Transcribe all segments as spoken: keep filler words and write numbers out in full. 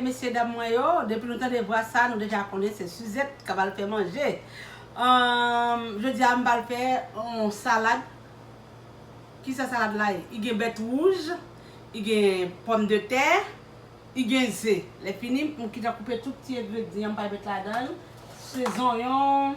Mesye dam mwen yo, depi nou tande vwa sa, nou deja konnen se Suzette k ap al fè manje. Ahn, jodi a, m pral fè yon salad. Kisa salad la ye? I gen bèt wouj, i gen pòmdetè, i gen ze. Lè fini, m gentan koupe tout ti engredyan m pral met ladan l. Se zonyon,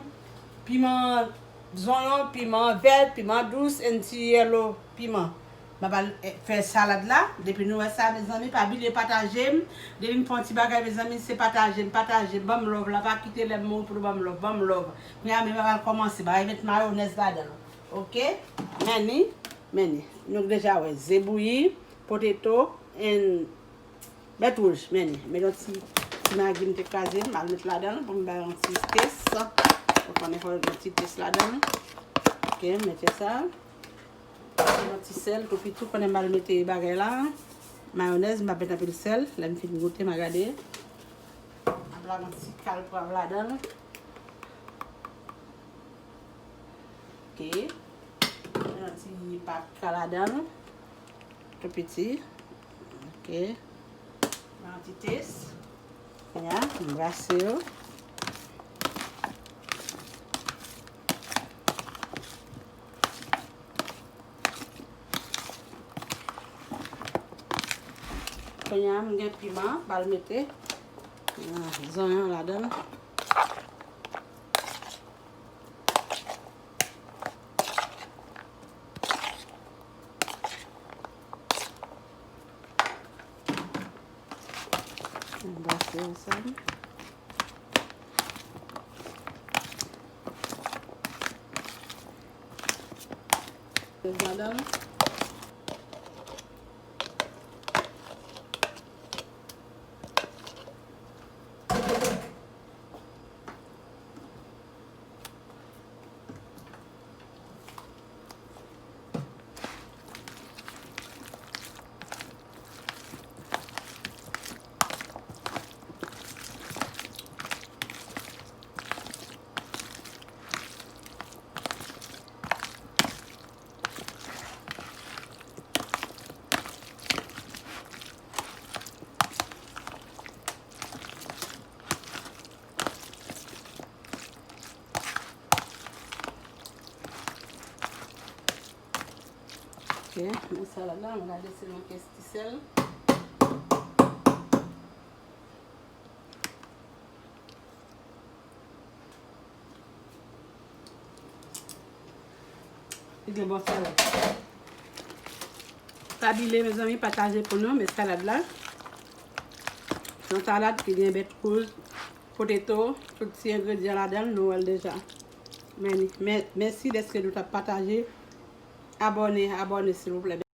piman, zonyon, piman vèt, piman dous, and ti yellow piman. M ap al, eh, fè salad la. Depi nou wè sa, mezanmi, pa bliye pataje m. Depi m fè yon ti bagay, mezanmi, se pataje m, pataje m. Ban m love la, pa kite lè m mouri pou nou ban m love, ban m love. Kounye a, men m ap al kòmanse, m ap al met mayonèz ladan l. Oke? Men ni, men ni. Nou deja wè ze bouyi, potato, and bèt wouj, men ni. Men yon ti, ti magi m te kraze, m al met ladan l pou m bay yon ti taste. Ou konnen fò yon ti taste ladan l. Oke, m mete sa. Yon ti sèl, tou piti, ou konnen m al mete bagay la. Mayonèz, m pa met anpil sèl. Lè m fin goute, m a gade. M ap lage yon ti kal pwav ladan l. Oke. Yon ti paprika ladan l. Tou piti. Oke. Yon ti taste. Kounye a, m brase yo. Kounye a, m gen piman, m al mete, ah, zonyon ladan l. M brase ansanm. Ladan l. Ok, men salad la, m gade si l manke ti sèl. Li gen bon salad. Pa bliye, mezanmi, pataje pou nou, men salad la. Se yon salad ki gen bèt wouj, potato, tout ti engredyan ladan l, nou wè l deja. Men, men, mèsi dèske nou t ap pataje. Abòne, abòne, silvouplè.